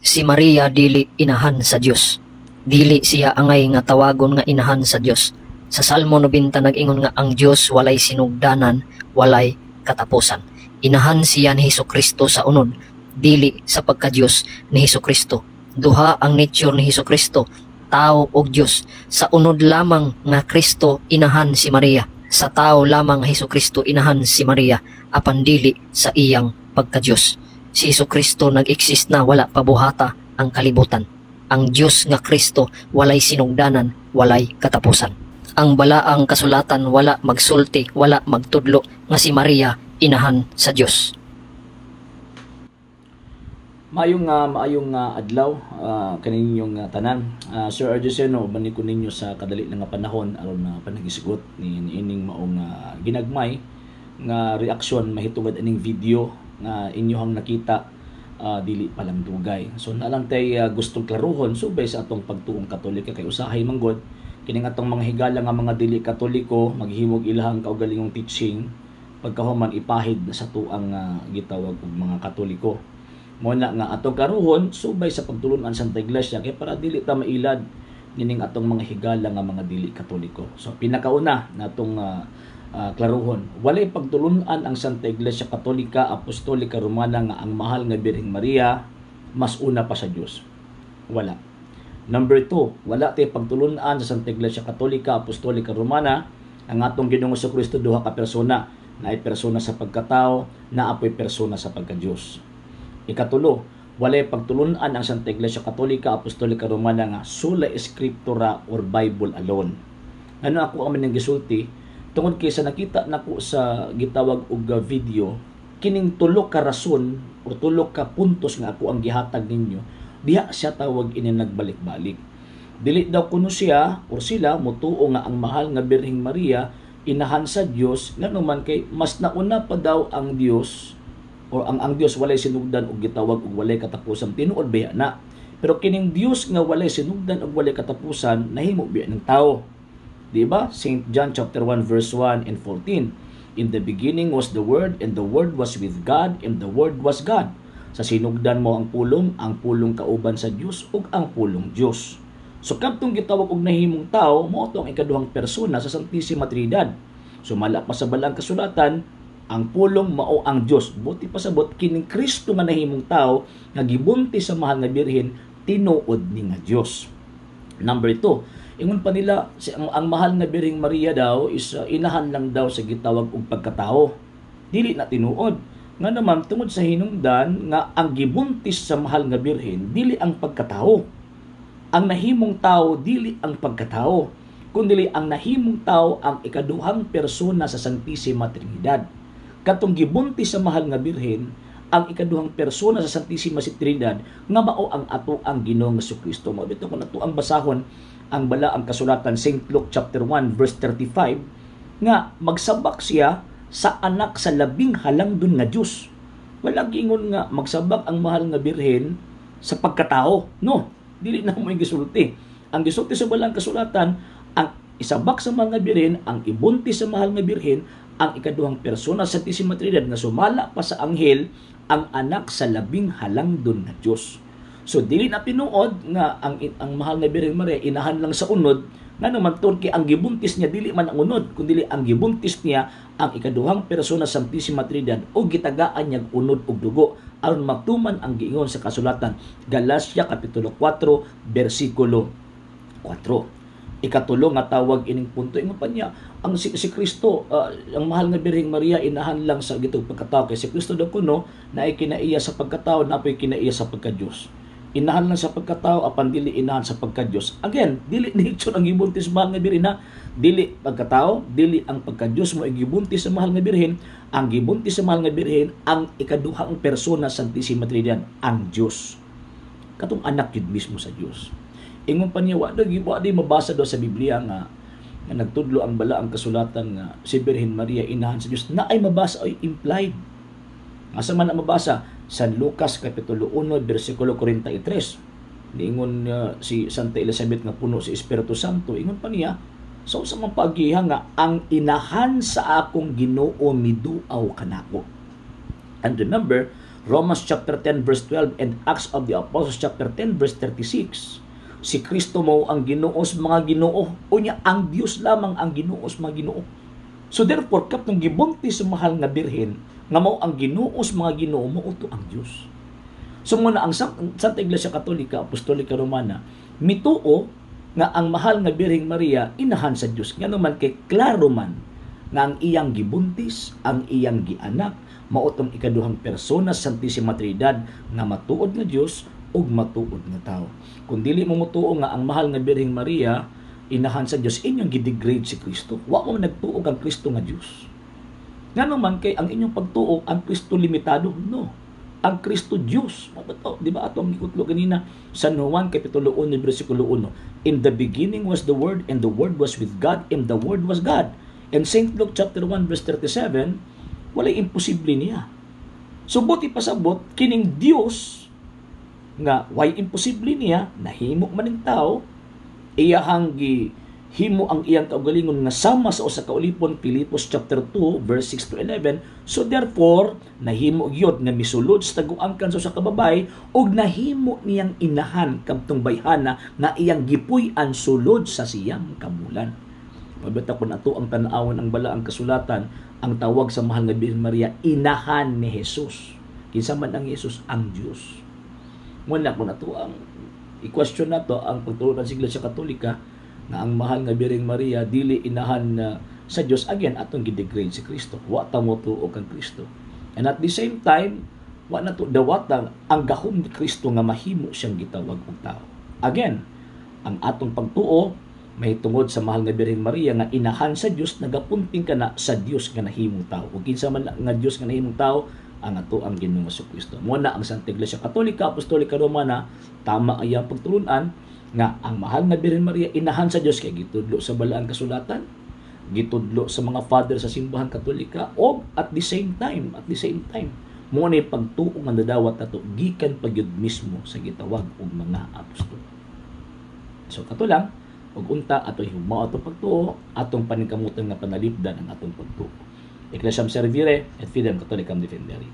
Si Maria dili inahan sa Dios. Dili siya angay nga tawagon nga inahan sa Dios. Sa Salmo 90 nag-ingon nga ang Dios walay sinugdanan, walay katapusan. Inahan siya ni Hesus Kristo sa unod, dili sa pagka-Dios ni Hesus Kristo. Duha ang nature ni Hesus Kristo, tao ug Dios. Sa unod lamang nga Kristo inahan si Maria. Sa tao lamang nga Hesus Kristo inahan si Maria, apan dili sa iyang pagka-Dios. Si Hesus Kristo nag-exist na wala pa buhata ang kalibutan. Ang Dios nga Kristo walay sinugdanan, walay katapusan. Ang balaang kasulatan wala magsulti, wala magtudlo nga si Maria inahan sa Dios. Maayong adlaw kaninyong tanan. Sir Argeseno, uban ko ninyo sa kadali lang nga panahon aron na panaghisgot ni ining maong ginagmay nga reaksyon mahitungod aning video nga inyohang nakita dili pa lang dugay. So naa lang tay gustong klaruhon subay sa atong pagtuong Katolika kay usahay manggod kining atong mga higala nga mga dili Katoliko maghimog ilahang kaugalingong teaching, pagkahuman ipahid na sa tuang gitawag og mga Katoliko. Mo na nga atong klaruhon subay sa pagtulunan sa Santa Iglesia kay para dili ta mailad nining atong mga higala nga mga dili Katoliko. So pinakauna natong klaruhon, walay pagtulunan ang Santa Iglesia Katolika Apostolika Romana nga ang mahal nga Birheng Maria mas una pa sa Dios. Wala. Number 2, wala tay pagtulunan sa Santa Iglesia Katolika Apostolika Romana ang atong Ginoong Kristo duha ka persona, naay persona sa pagkatao, naa poy persona sa pagka-Dios. Ikatulo, walay pagtulunan ang Santa Iglesia Katolika Apostolika Romana nga sola scriptura or Bible alone. Ano ako ang maning gisulti? Tungod kay sa nakita nako sa gitawag og video, kining tulo ka rason o tulo ka puntos nga ako ang gihatag ninyo, diha siya tawag ini nagbalik-balik. Dili daw kuno siya or sila mutuo nga ang mahal nga Birheng Maria inahan sa Dios, ngano man kay mas nauna pa daw ang Dios o ang Dios walay sinugdan og gitawag og walay katapusan. Tinuod biya na. Pero kining Dios nga walay sinugdan og walay katapusan nahimo biya ng tao. Di ba? St. John chapter 1 verse 1 and 14. In the beginning was the Word, and the Word was with God, and the Word was God. Sa sinugdan mo ang pulong kauban sa Dios ug ang pulong Dios. So kadtong gitawag og nahimong tao, mao to ang ikaduhang persona sa Santissima Trinidad. Sumala pa sa balaang kasulatan, ang pulong mao ang Dios. Buti pasabot kining Kristo nga nahimong tao nga gibuntis sa mahal nga Birhen, tinuod ni nga Dios. Number 2, ingon pa nila si ang mahal nga Birheng Maria daw is inahan lang daw sa gitawag og pagkatao. Dili na tinuod. Nga naman tungod sa hinungdan nga ang gibuntis sa mahal nga Birhen dili ang pagkatao. Ang nahimong tao dili ang pagkatao, kundi ang nahimong tao ang ikaduhang persona sa Santissima Trinidad. Katong gibuntis sa mahal nga Birhen ang ikaduhang persona sa Santissima Trinidad nga mao ang ato ang Ginoong Kristo. Mao bitaw kung ato ang basahon ang balaang kasulatan St. Luke chapter 1 verse 35 nga magsabak siya sa anak sa labing halangdon nga Dios. Wala giingon nga magsabak ang mahal nga Birhen sa pagkatao. No, dili na mo gisulti. Ang gisulti sa balaang kasulatan, ang isabak sa mahal nga Birhen, ang ibuntis sa mahal nga Birhen, ang ikaduhang persona sa Santissima Trinidad nga sumala pa sa anghel, ang anak sa labing halangdon nga Dios. So dili na tinuod nga ang mahal nga Birhen Maria inahan lang sa unod, nga naman turki ang gibuntis niya dili man ang unod, kundi ang gibuntis niya ang ikaduhang persona sa Santissima Trinidad o gitagaan niya unod og dugo aron matuman ang giingon sa kasulatan Galatia kapitulo 4 bersikulo 4. Ikatulo nga tawag ining punto, ingon pa niya ang si Kristo, ang mahal nga Birheng Maria inahan lang sa gitog pagkatao kay si Kristo daw kuno naay kinaiya sa pagkatao, napoy kinaiya sa pagka-Dios. Inahan lang sa pagkatao apan dili inahan sa pagka-Dios. Again, dili nature ang gibuntis mahal nga Birhen ha. Dili pagkatao, dili ang pagka-Dios mo gibuntis sa mahal nga Birhen. Ang gibuntis sa mahal nga Birhen ang ikaduhang persona sa Santissima Trinidad, ang Dios. Katong anak yun mismo sa Dios. Ingon pa niya, wa di mabasa daw sa Biblia nga nagtudlo ang balaang kasulatan nga si Birhen Maria inahan sa Dios, na ay mabasa ay implied. Asa man ang mabasa? San Lucas kapitulo 1 bersikulo 43. Niingon si Santa Elizabeth nga puno si Espiritu Santo, ingon pa niya, sa usa man pagiha nga ang inahan sa akong Ginoo miduaw kanako. And remember, Romans chapter 10 verse 12 and Acts of the Apostles chapter 10 verse 36. Si Kristo mao ang Ginoo sa mga Ginoo. Unya ang Dios lamang ang Ginoo sa mga Ginoo. So therefore, kaptong gibuntis sa mahal nga Birhen nga mao ang Ginoo sa mga Ginoo, mao to ang Dios. So muna ang Santa Iglesia Katolika Apostolika Romana mituo nga ang mahal nga Birheng Maria inahan sa Dios. Ngano man kay klaro man nga ang iyang gibuntis, ang iyang gianak, mao tong ikaduhang persona sa Santissima Trinidad nga matuod nga Dios ug matuod nga tawo. Kung dili mo motuo nga ang mahal nga Birheng Maria inahan sa Dios, inyong gidegrade si Kristo. Wa mo nagtuo kang Kristo nga Dios. Ngano man kay ang inyong pagtuo ang Kristo limitado? No. Ang Kristo Dios. Mabato, di ba atong gikutlo ganina San Juan kapitulo 1 bersikulo 1. In the beginning was the Word, and the Word was with God, and the Word was God. And St. Luke chapter 1 verse 37, walay imposible niya. So buti pasabot kining Dios nga way imposible niya, nahimo man ning tao, iyahang gi himo ang iyang kaugalingon nga sama sa usa ka ulipon, Filipos chapter 2 verse 6 to 11. So therefore nahimo gyud nga misulod sa taguangkan sa usa ka babae ug nahimo niyang inahan kadtong bayhana nga iyang gipuy-an sulod sa 9 ka bulan. Pabita kun ato ang tan-awon ang balaang kasulatan, ang tawag sa mahal nga Birhen Maria inahan ni Jesus. Kinsa man ang Jesus? Ang Dios. Muna kun ato ang i-question nato ang pagtulon sa Iglesia Katolika nga ang mahal nga Birheng Maria dili inahan na sa Dios, again atong gidegrade si Kristo. Wa ta mo tuo kang Kristo. And at the same time, wa na to dawatan ang gahom ni Kristo nga mahimo siyang gitawag og tao. Again, ang atong pagtuo may tungod sa mahal nga Birheng Maria nga inahan sa Dios, nagapunting kana sa Dios nga nahimong tao. Ug kinsa man nga Dios nga nahimong tao? Ang ato ang Ginoong Kristo. Mo na ang Santa Iglesia Katolika Apostolika Romana, tama ang iyang pagtulunan nga ang mahal nga Birhen Maria inahan sa Dios kay gitudlo sa balaang kasulatan, gitudlo sa mga father sa simbahan Katolika, og at the same time mo ni pagtuo nga nadawat nato gikan pa gyud mismo sa gitawag og mga apostol. So kato lang, ug unta ato hugmao atong pagtuo, atong paningkamutan nga panalipdan ang atong pagtuo. Ecclesiam Servire et Fidem Catholicam Defendere.